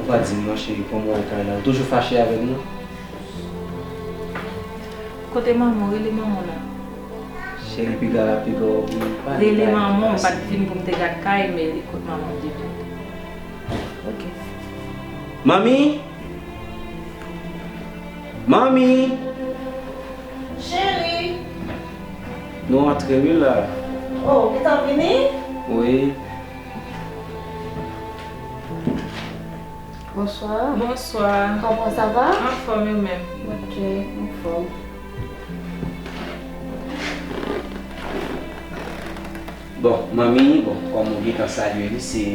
Ou pa di m non cheri, kòman w wè kay la? Ou toujou fache avè m non? Kote manman w? Rele manman w la. Cheri, piga, piga w vin pale. Rele manman w, m pa t vin pou m te gad kay, men li kot manman m depi. Ok. Manmi? Manmi? Cheri. Nou antre wi la. Oh, ou gentan vini? Wi. Bonswa. Bonswa. Kòman sa va? Anfòm, e ou menm? Ok, anfòm. Bon, manmi, bon, kòm ou gentan salye li, se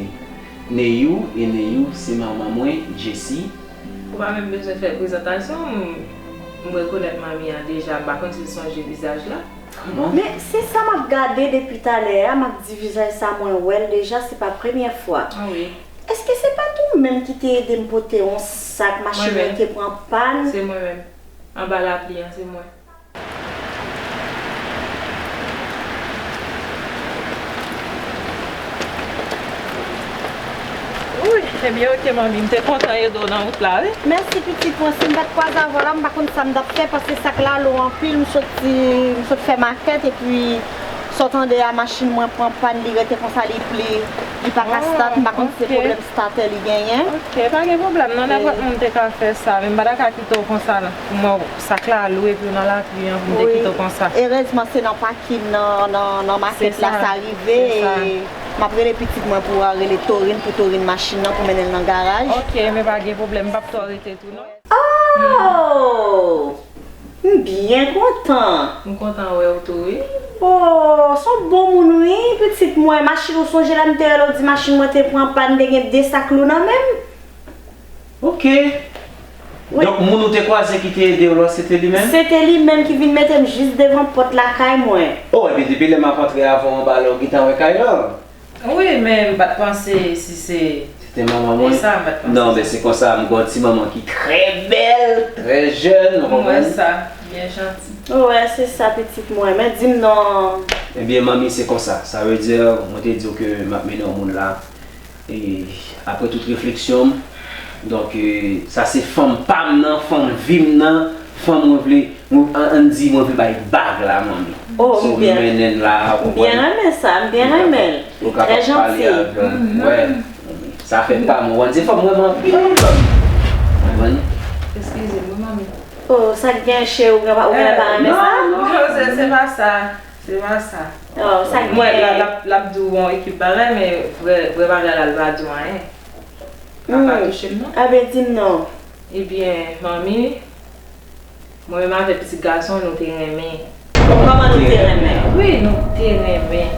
Neyou, e Neyou se manman mwen, Jessie. Ou pa menm bezwen fè prezantasyon, m, m rekonèt manmi an deja, m pa konn si l sonje vizaj la. Kòman? Men se sa m ap gade depi talè a, m ap di vizaj sa mwen wè l deja, se pa premyè fwa. Ah wi. Èske se pa t ou menm ki te ede m pote yon sak machin mwen te pran pàn? Se mwen menm. Anba lapli an, se mwen. Wi, ebyen oke manmi, m te kontan ede w nan wout la wi. Mèsi pitit mwen, si m pa t kwaze avè w la, m pa konn sa m t ap fè, paske sak la lou anpil, m soti, m sot fè makèt, epi sa w tande a, machin mwen pran pàn, li rete konsa, li pli, li pa ka stat, m pa konn si se pwoblèm statè li genyen. Ok, pa gen pwoblèm non, nenpòt moun te ka fè sa, men m pa ta ka kite w konsa non. Pou mwen, sak la lou epi w nan lapli an, pou m te kite w konsa. Erezman se nan pakin nan, nan, nan makèt la sa rive. E m ap rele pitit mwen pou al rele Torin, pou Torin machin nan, pou mennen l nan garaj. Ok, men pa gen pwoblèm, m p ap twò rete tou non. Oh! M byen kontan. M kontan wè w tou wi. Oh, s on bon moun wi, pitit mwen. Machin ou sonje lè m te rele w di machin mwen te pran pàn, m te gen de sak lou nan men m. Ok. Donk moun ou te kwaze ki te ede w la, se te li menm? Se te li menm ki vin mete m jis devan pòt lakay mwen. Oh, ebyen depi lè m ap antre avè w anba la, ou gentan wè kay lan? Wi, men m pa t panse si se. Se te manman mwen? Wi, sa m pa t panse. Non, men se konsa, m gen yon ti manman ki trè bèl, trè jèn, ou konprann? M wè sa, byen janti. Ou wè, se sa pitit mwen, men di m non. Ebyen manmi, se konsa. Sa vle di, mwen te di w ke m ap mennen yon moun la. E apre tout refleksyon m, donk, e, sa se fanm pa m nan, fanm vi m nan, fanm mwen vle, mwen, ann, ann di mwen vle bay bag la, manmi. Oh, so, m byen, mennen l la, ou konprann? M byen renmen sa, m byen renmen l. Li trè janti. Ou kapab pale avè l. Wè, sa fè pa m, ou konprann? Se fanm mwen renmen anpil, manmi. Ou konprann? Eskize m, wi, manmi. Oh, sa k gen cheri, ou gen pa, ou gen pa renmen sa? Non, non, se, se pa sa. Se pa sa. Oh, sa k Mwen, la, gen. L ap, l ap di w yon ekip bagay, men vrè, vrè bagay la, l pa di w anyen. Sa pa touche m, non. Abe, di m non. Ebyen, manmi, mwen menm avèk pitit gason, nou te renmen. Kòman nou te renmen? Wi, nou te renmen.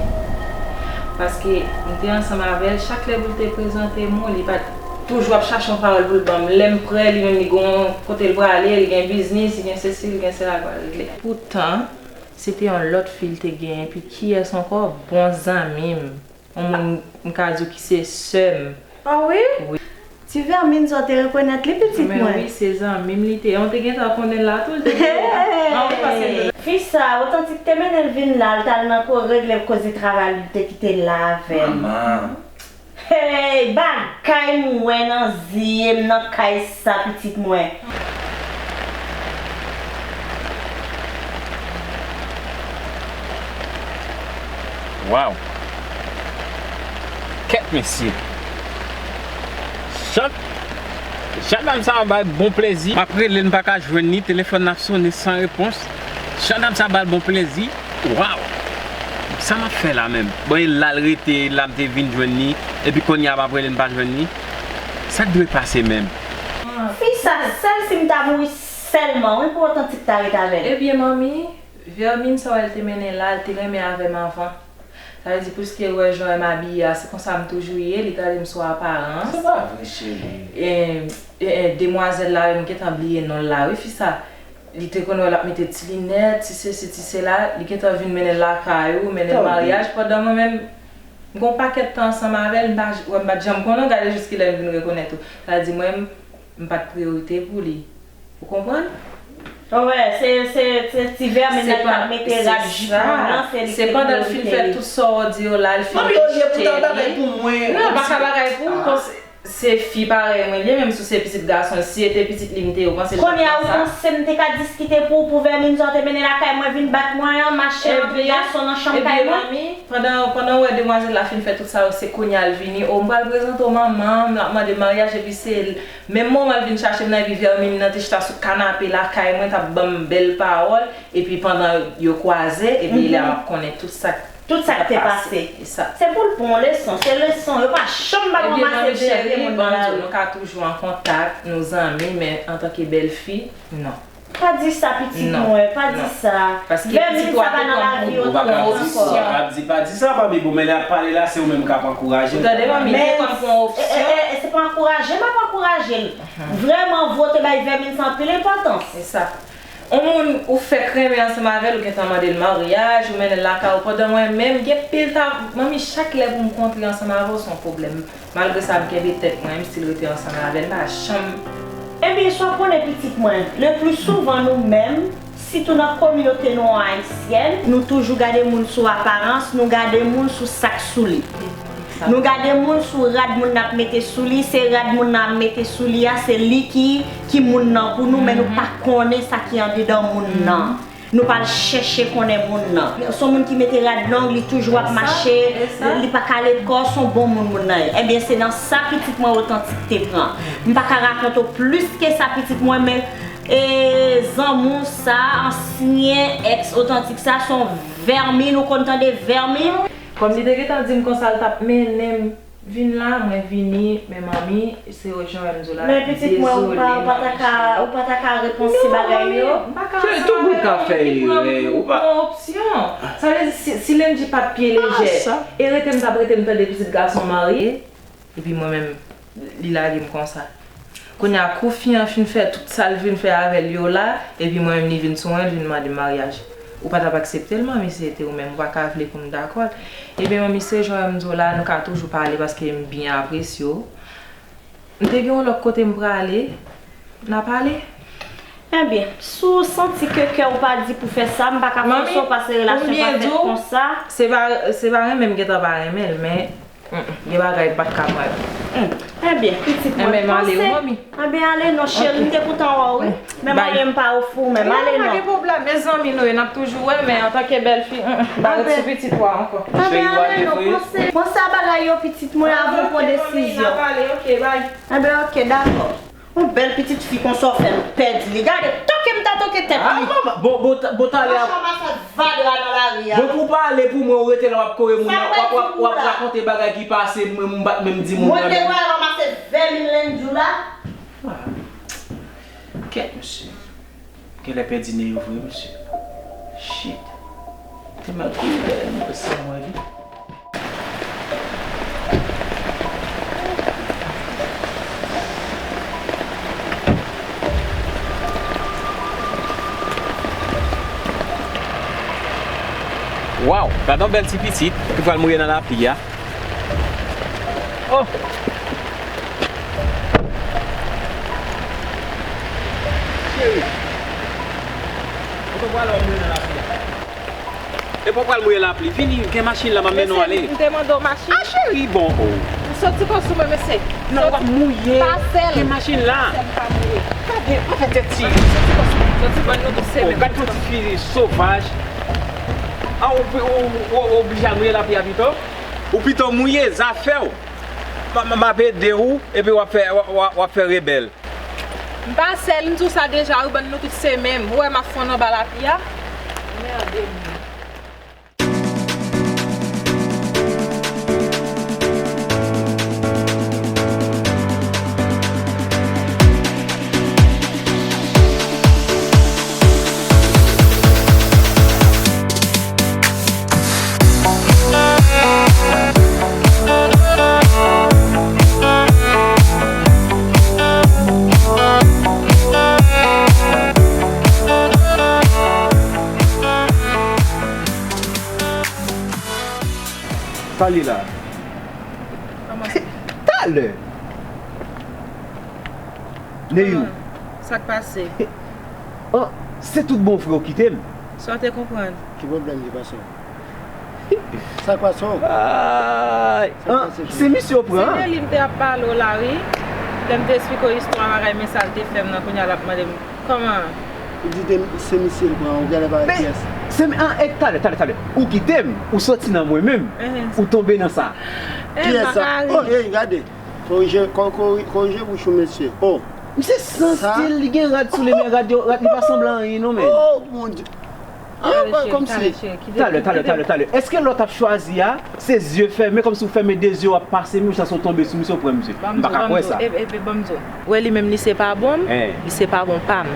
Paske m te ansanm avè l, chak lè pou l te prezante m ou, li pa t toujou ap chache yon pawòl pou l ban m. Lè m prè, li menm li gon kote l prale, li gen biznis, li gen sesi, li gen sela l pral regle. Poutan, se te yon lòt fi l te genyen, epi kiyès ankò? Bon zanmi m. Yon moun m ka di w ki se sè m. Ah wi? Wi. Ti vèmin sa w te rekonèt li pitit Men mwen. Wi, se zanmi m li te ye. Ou te gentan konnen l la tou, l te gentan. Ah, wi, paske l te Fi sa, Otantik te mennen l vin la, l t al nan ko regle koze travay li, l te kite l la avè m. Manman. Hey, bagay m wè nan zye m nan kay sa pitit mwen. Waw. Kèt mesye. Jan, jan dam sa bay bon plezi. M ap rele l, m pa ka jwenn li, telefòn nan ap sonnen san repons. Jan dam sa bay bon plezi. Waw. Sa m ap fè la menm? Bon, e la l rete, la m te vin jwenn li, epi kounye a m ap rele l, m pa jwenn li. Sa k dwe pase menm? Fi sa, sèl si m ta mouri sèlman, wi, pou Otantik ta ret avè l. Ebyen, manmi, vèmin sa w wè l te mennen la, l te renmen avè m avan. Sa vle di, piske l wè jan m abiye a, se konsa m toujou ye, li gade m sou aparans. Se pa vre, cheri. E, e, e, demwazèl la, m gentan bliye non l la, wi, fi sa. Li te konn wè l ap mete ti linèt, ti sesi, ti sela, li gentan vin mennen l lakay ou, mennen l maryaj, pandan mwen menm, m gon pakèt tan ansanm avè l, m pa, wè, m pa t janm konnen w, gade jis kilè m vin rekonèt ou. Sa vle di, mwen, m pa t priyorite pou li. Ou konprann? Wè, se, se, se ti vèmin nan k ap mete rad jip mwen nan, se li ki te priyorite li. Se pandan l fin fè tout sa w di yo la, l fin Manmi, olye pou ta kite bagay li. Pou mwen. Non, pa ka bagay pou m, kon se, se fi parèy mwen li ye, menm si w se pitit gason, si se te pitit li m te ye, ou panse l t ap fè sa? Kounye a ou panse m te ka diskite pou ou pou vèmin sa w te mennen lakay mwen vin bat mwen an, mache antre gason nan chanm kay mwen? Ebyen, manmi, pandan, pandan w wè demwazèl la fin fè tout sa yo, se kounye a l vini, o, m pral prezante w manman m, l ap mande maryaj, epi se l, menm moman l vin chache m nan, epi vèmin nan te chita sou kanape lakay mwen, t ap ban m bèl pawòl, epi pandan yo kwaze, epi lè a m ap konnen tout sa k Tout sa k te pase. Se pou l pran yon leson. Se leson. Yo pa janm pa ranmase cheri moun nan lari. Nou ka toujou an kontak, nou zanmi, men antanke bèlfi, non. Pa di sa pitit mwen, pa di sa. Vèmin sa pa nan lavi yo twò ankò. Pa di, pa di sa, manmi. Bon, men lè ap pale la, se ou menm k ap ankouraje l. Ou tande, manmi, te konn pran opsyon. Se pa ankouraje, m ap ankouraje l. Vrèman, vre, w te bay vèmin sa anpil enpòtans. Se sa. Yon moun ou fèk renmen ansanm avè l, ou gentan mande l maryaj, ou mennen l lakay ou, pandan mwen menm, gen pil ta, manmi, chak lè pou m kontre ansanm avè w, se yon pwoblèm. Malgre sa, m kenbe tèt mwen, m still rete ansanm avè l, m pa janm. Ebyen, sa w konnen, pitit mwen, le pli souvan nou menm, sitou nan kominote nou an ayisyèn, nou toujou gade moun sou aparans, nou gade moun sou sa k sou li. Nou gade moun sou rad moun nan ap mete sou li, se rad moun nan ap mete sou li a, se li ki, ki moun nan pou nou, men nou pa konnen sa ki andedan moun nan. Nou pa al chèche konnen moun nan. Se yon moun ki mete rad long, li toujou ap mache, li pa kale kò, se yon bon moun moun nan ye. Ebyen, se nan sa pitit mwen Otantik te pran. M pa ka rakonte w plis ke sa, pitit mwen, men, e, zanmi w sa, ansyen èks Otantik sa, se yon vèmin, ou konn tande vèmin? Kòm li te gentan di m konsa l t ap mennen m vin la, mwen vini, men manmi, se jan w wè m di w la, dezole, manmi cheri. Men pitit mwen, ou pa, ou pa ta ka, ou pa ta ka reponn si bagay yo? Non, manmi, m pa ka ansanm avè yon moun ki pran, ki pran opsyon. Sa vle di, si, si Lendji pa t pye lejè, e rete m t ap rete m tande pitit gason marye, epi mwen menm, li lage m konsa. Kounye a, kou fi an fin fè tout sa l vin fè avè l yo la, epi mwen menm li vin sou mwen, l vin mande m maryaj. Ou pa t ap aksepte l, manmi, si se te ou menm, ou pa ka vle pou m dakò. Ebyen, manmi, se jan m di w la, nou ka toujou pale paske m byen apresye w. M te gen yon lòt kote m prale, n a pale. Ebyen, si w santi ke kè w pa di pou fè sa, m pa ka fòse w paske relasyon pa fèt konsa. Se pa, se pa renmen m gentan pa renmen l, men Mm, gen bagay m pa t ka pran. Ebyen, pitit mwen, panse. Ebyen, ale non, cheri, m te kontan wè w, wi. Men mwen, m pa ofri w menm, ale non. Non, pa gen pwoblèm, mezanmi nou ye, n ap toujou wè, men antanke bèlfi, mm, m pa ret sou pitit ou a ankò. Ebyen, ale non, panse, panse a bagay yo, pitit mwen, avan w pran desizyon. Ebyen, oke, dakò. Yon bèl pitit fi konsa w fè m pèdi li. Gade, toke m Ke tèt li. Bon, bon, bon, talè a. Machan masè vadra nan lari a. Bon, pou pale pou mwen, ou rete la, w ap kore moun nan, w ap, w ap, w ap rakonte bagay ki pase, mwen, m pa t menm di moun nan. Mwen te wè ranmase vèmin lendi w la. Ah. Kèt, mesye. Genlè pèdi Neyou vre, mesye. Shit. Te mal kouri dèyè m, se mwen li. Waw, gad yon bèl ti pitit ki pral mouye nan lapli a. Oh! Cheri, ou te pral wè mouye nan lapli a. E pa w pral mouye lapli. Vini, gen machin la, m ap mennen w ale. Mesye, m te mande w machin. Ah, cheri, bon, oh. M soti kò sou mwen, mesye. Non, w ap mouye. Pasèl. Gen machin la. Pasèl pa mouye. Gade, pa fè tèt ti. Soti kò sou mwen. Soti ban nou tout semenn. Oh, gad yon ti fi sovaj. Ah, ou, ou, ou, ou oblije al mouye lapli a pito? Ou pito mouye zafè w. M, m, m ap ede w, epi w ap fè, w, w, w ap fè rebèl. M pa sèl, m di w sa deja wi, ban nou tout se menm. Ou wè m ap fonn anba lapli a? Merde, mwen. Sa li la. Kòman sa? Talè. Neyou. Kòman? Sa k pase? An, se tout bon vre w kite m. Sa w te konprann? Ki pwoblèm ki pase w? Sa k pase w? Ay, an, se misye w pran. Se de li m te ap pale w la, wi. Lè m te esplike w istwa bagay, men sa l te fè m nan, kounye a l ap mande m, kòman? Ou di de, se misye l pran, ou genlè pa wè kiyès. Se, an, e, talè, talè, talè. Ou kite m, ou soti nan mwen menm, ou tonbe nan sa. Kiyès sa? Oh, ey, gade. Korije, ko-, kori-, korije bouch ou, mesye. Oh. Misye san stil, li gen rad sou li, men rad yo, rad li pa sanble anyen non, men. Oh, mon Dieu. Ah, talè, kòmsi. Talè, talè, talè, talè. Èske lè w t ap chwazi a, se zye fèmen, kòmsi w fèmen de zye w ap pase, men chans ou tonbe sou misye, w pran misye? M pa ka kwè sa. Epi, epi, ban m di w. Wè li menm, li se pa bon m, li se pa bon pa m.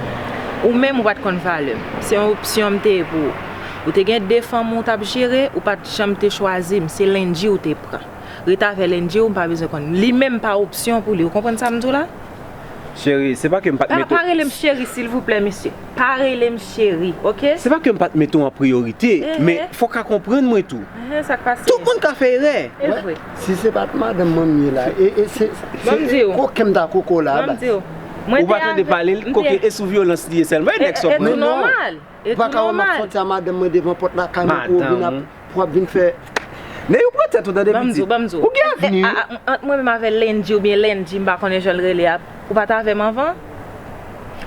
Ou menm, ou pa t konn valè m. Se yon opsyon m te ye pou ou. Ou te gen de fanm ou t ap jere, ou pa t janm te chwazi m, se Lendji ou te pran. Rete avè Lendji w, m pa bezwen konn. Li menm pa opsyon pou li. Ou konprann sa m di w la? Cheri, se pa ke m pa t mete w. Pa rele m cheri, silvouplè, mesye. Pa rele m cheri, oke? Se pa ke m pa t mete w an priyorite, men fò w ka konprann mwen tou. Sa k pase? Tout moun ka fè erè. E vre. Si se pa t madanm manmye la, e, e se, se koken m ta koko la. Ban m di w. Ou pa tande pale l, koke e sou vyolans li ye sèlman, e nèg sa w pran. E tou nòmal. Ou pa ka wè m ap sòti a madanm mwen devan pòt lakay mwen pou w vin ap, pou w ap vin fè. Neyou, pran tèt ou tande pitit. Ou gen avni wi. Ant mwen menm avè Lendji oubyen Lendji, m pa konnen jan l rele a, ou pa t avè m anvan?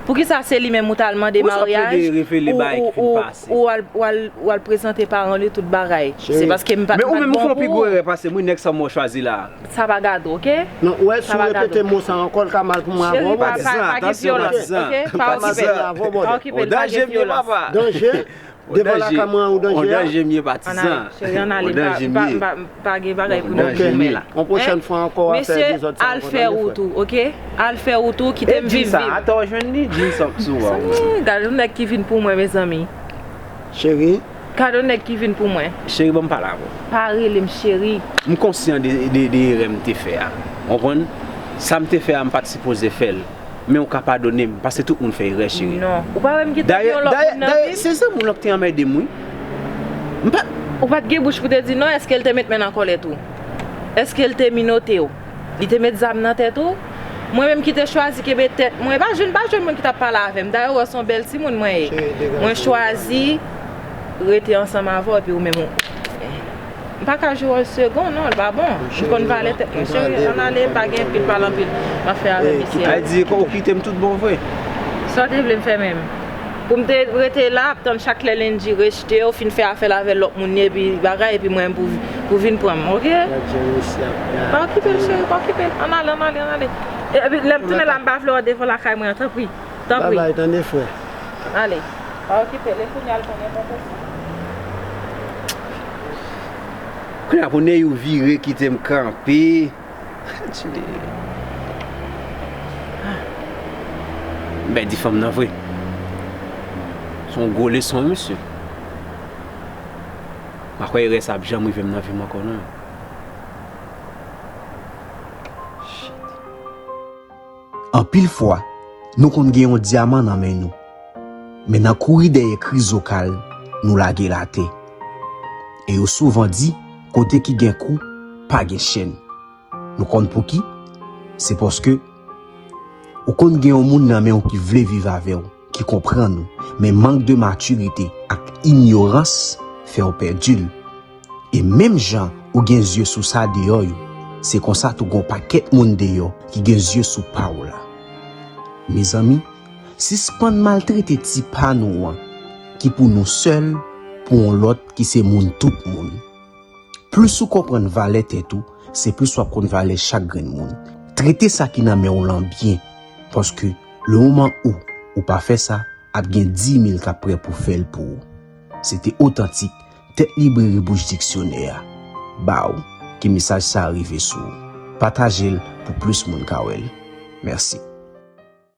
Poukisa se li menm ou t al mande maryaj, ou, ou, ou, ou al, ou al, ou al prezante paran l tout bagay? Se paske m pa t bon pou ou. Men ou menm ou fè yon pi gwo erè pase m wi, nèg sa m wè w chwazi la. Sa pa gade w, oke? Non, ou wè, si w repete mo sa ankò, l ka mal pou mwen avè w. Cheri, pa, pa, pa gen vyolans, oke? Pa okipe l. Pa okipe l, pa gen vyolans. Danje. Devan lakay mwen an, ou danje a? Danje m ye, patizan. Cheri, ann ale, pa, pa, pa gen bagay pou nou goumen la. Yon pwochèn fwa ankò, w ap fè dezòd sa ankò, tande frè. Mesye, al fè wout ou, oke? Al fè wout ou, kite m viv vi m. Atò, w jwenn li, di m sa sou ou. Gade yon nèg ki vin pou mwen, mezanmi. Cheri. Gade yon nèg ki vin pou mwen. Cheri, ban m pale avè w. Pa rele m cheri. M konsyan de, de, de erè m te fè a. Ou konprann? Sa m te fè a, m pa t sipoze fè l. Men ou ka padone m, paske tout moun fè erè, cheri. Non. Ou pa wè m gentan gen yon lòt moun nan vi? Dayè, se zanmi w lan k te anmède m, wi. M pa. Ou pa t gen bouch pou te di non, èske l te met men nan kòlèt ou? Èske l te minote w? Li te met zam nan tèt ou? Mwen menm ki te chwazi kenbe tèt mwen, pa jwenn, pa jwenn moun ki t ap pale avè m. Dayè, ou wè se yon bèl timoun mwen ye. Mwen chwazi rete ansanm avè w, epi ou menm ou. M pa ka jwe wòl segon, non, l pa bon. M konn valè tèt mwen, cheri. Ann ale, pa gen anpil pale anpil m ap fè avè misye a. Ay di, ou kite m tout bon vre. Sa w te vle m fè menm? Pou m te rete la, ap tann chak lè Lendji rejte w, fin fè afè l avè lòt moun, epi bagay, epi mwen pou, pou vin pran m, oke? Pa okipe l, cheri, pa okipe l. Ann ale, ann ale, ann ale. Epi lè m tounen la, m pa vle w devan lakay mwen an, tanpri. Tanpri. Babay, tande, frè. Ale, pa okipe li, kounye a l konnen pòpòs. Kounye a pou Neyou vire kite m kanpe. M bèdi fanm nan vre. Se yon gwo leson, wi, mesye. M pa kwè erè sa ap janm rive m nan vi m ankò, non. Shit. Anpil fwa, nou konn gen yon dyaman nan men nou, men nan kouri dèyè krizokal, nou lage l atè. E yo souvan di, kote ki gen kou, pa gen chenn. Nou konn pouki? Se paske ou konn gen yon moun nan men w ki vle viv avè w, ki konprann ou, men mank de matirite ak inyorans fè w pèdi l. E menm jan ou gen zye sou sa deyò yo, se konsa tou gon pakèt moun deyò ki gen zye sou pa w la. Mezanmi, sispann maltrete ti pa nou an, ki pou nou sèl, pou yon lòt ki se moun tout moun. Plis ou konprann valè tèt ou, se plis w ap konn valè chak grenn moun. Trete sa ki nan men w lan byen, paske le moman ou, ou pa fè sa, ap gen di mil k ap prè pou fè l pou ou. Se te Otantik, Tèt Libreri Bouch Diksyonè a. Ba w, ke mesaj sa a rive sou ou. Pataje l pou plis moun ka wè l. Mèsi.